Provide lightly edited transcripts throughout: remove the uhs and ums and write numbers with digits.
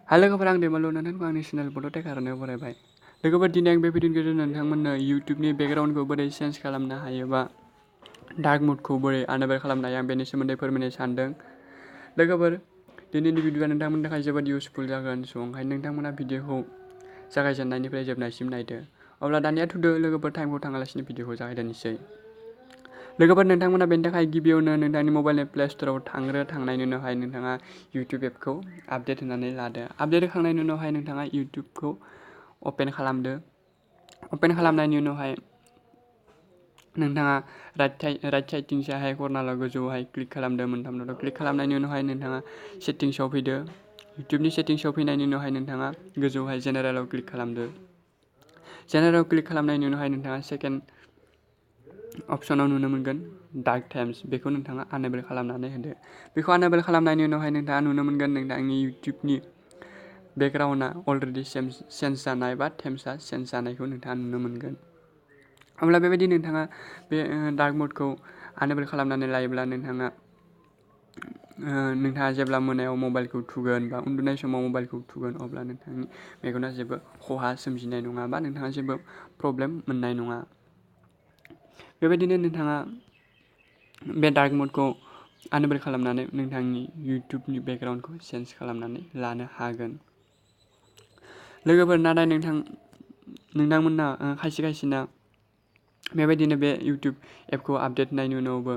हाय लोगोफोर आं दैमालु नोंथांखौ आंनि चेनेल बड' टेक आर'नायाव बरायबाय। लोगोफोर दिनै आं बे भिडिअनि गेजेरजों नोंथांमोननो इउटुबनि बेकग्राउन्डखौ बोरै चेन्ज खालामनो हायो बा डार्क मोडखौ बोरै आनेबल खालामनो हायो आं बेनि सोमोन्दै फोरमायनो सानदों। लोगोफोर दिनैनि भिडिअआ नोंथांमोननि थाखाय जोबोद इउसफुल जागोन, स' ओंखायनो नोंथांमोना भिडिअखौ जागायजेननायनिफ्राय जोबनायसिम नायदो। अब्ला दानिया थुदो लोगोफोर टाइमखौ थाङालासिनो भिडिअखौ जागायदोनोसै। लोगोफोर नोंथांमोना बेनि थाखाय गिबियावनो नोंथांनि मबाइलनि प्ले स्ट'राव थांनायनि उनावहाय नोंथाङा इउटुब एपखौ आपडेट होनानै लादो। आपडेट होखांनायनि उनावहाय नोंथाङा इउटुबखौ अपेन खालामदो। अपेन खालामनायनि उनावहाय नोंथाङा राइट साइडथिंजायहाय कर्नाराव गोजौआवहाय क्लिक खालामदो। मोनथाम डटआव क्लिक खालामनायनि उनावहाय नोंथाङा सेटिंसआव फैदो। इउटुबनि सेटिंसआव फैनायनि उनावहाय नोंथाङा गोजौआवहाय जेनेरेलाव क्लिक खालामदो। जेनेरेलाव क्लिक खालामनायनि उनावहाय नोंथाङा सेकेन्ड अपसनाव नुनो मोनगोन डार्क टाइम्स, बेखौ नोंथाङा आनेबल खालामनानै होदो। बेखौ आनेबल खालामनायनि उनावहाय नोंथाङा नुनो मोनगोन नोंथांनि इउटुबनि बेकग्राउन्डआ अलरेडि चेन्ज जानाय बा थेम्सआ चेन्ज जानायखौ नोंथाङा नुनो मोनगोन। अब्ला बेबायदि नोंथाङा बे डार्क मोडखौ आनेबल खालामनानै लायोब्ला नोंथाङा जेब्ला मोनायाव मबाइलखौ थुगोन बा उन्दुनाय समाव मबाइलखौ थुगोन अब्ला नोंथांनि मेगना जेबो खहा सोमजिनाय नङा बा नोंथाङा जेबो प्रब्लेम मोननाय नङा। बेबायदिनो नोंथाङा बे डार्क मोडखौ आनेबल खालामनानै नोंथांनि इउटुबनि बेकग्राउन्डखौ चेन्ज खालामनानै लानो हागोन। लोगोफोर नाथाय नोंथांमोनहा खायसेना बेबायदिनो बे इउटुब एपखौ आपडेट होनायनि उनावबो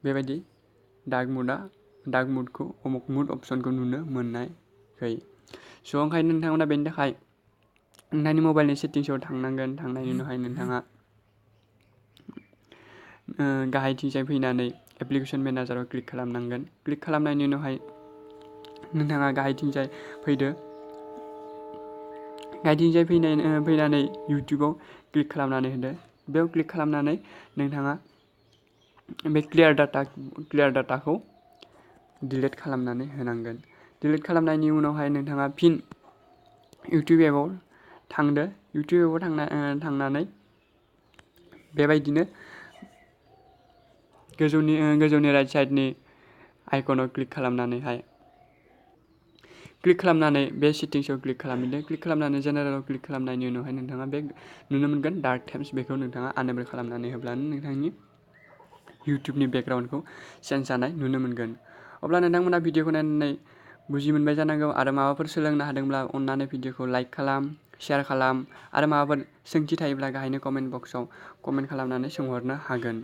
बेबायदि डार्क मोडखौ मुड अपसनखौ नुनो मोनाखै। स' ओंखायनो नोंथांमोना बेनि थाखाय नोंथांनि मबाइलनि सेटिंसआव थांनांगोन। थांनायनि उनावहाय नोंथाङा गाहायथिंजाय फैनानै एप्लिकेसन मेनेजाराव क्लिक खालामनांगोन। क्लिक खालामनायनि उनावहाय नोंथाङा गाहायथिंजाय फैदो। गाहायथिंजाय फैनानै इउटुबाव क्लिक खालामनानै होदो। बेयाव क्लिक खालामनानै नोंथाङा बे क्लियार डाटाखौ डिलिट खालामनानै होनांगोन। डिलिट खालामनायनि उनावहाय नोंथाङा फिन इउटुब एपआव थांदो। इउटुब एपआव थांनानै बेबायदिनो गोजौनि राइट साइडनि आइकनाव क्लिक खालामनानै बे सेटिंसआव क्लिक खालामदो। क्लिक खालामनानै जेनेरेलाव क्लिक खालामनायनि उनावहाय नोंथाङा बे नुनो मोनगोन डार्क टाइम्स, बेखौ नोंथाङा आनेबल खालामनानै होब्लानो नोंथांनि इउटुबनि बेकग्राउन्डखौ चेन्ज जानाय नुनो मोनगोन। अब्ला नोंथांमोना भिडिअखौ नायनानै बुजि मोनबाय जानांगौ आरो माबाफोर सोलोंनो हादोंब्ला अन्नानै भिडिअखौ लाइक खालाम, शेयार खालाम आरो माबाफोर सोंथि थायोब्ला गाहायनि कमेन्ट बक्सआव कमेन्ट खालामनानै सोंहरनो हागोन।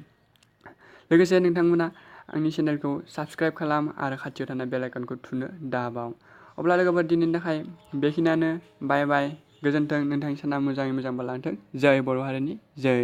लोगोसे नोंथांमोना आंनि चेनेलखौ साबस्क्राइब खालाम आरो खाथियाव थानाय बेल आइकनखौ थुनो दाबाव। अब्ला लोगोफोर दिनैनि थाखाय बेखिनियानो। बाय बाय, गोजोन्थों। नोंथांनि साना मोजाङै मोजां बारलांथों। जै बर' हारिनि जै।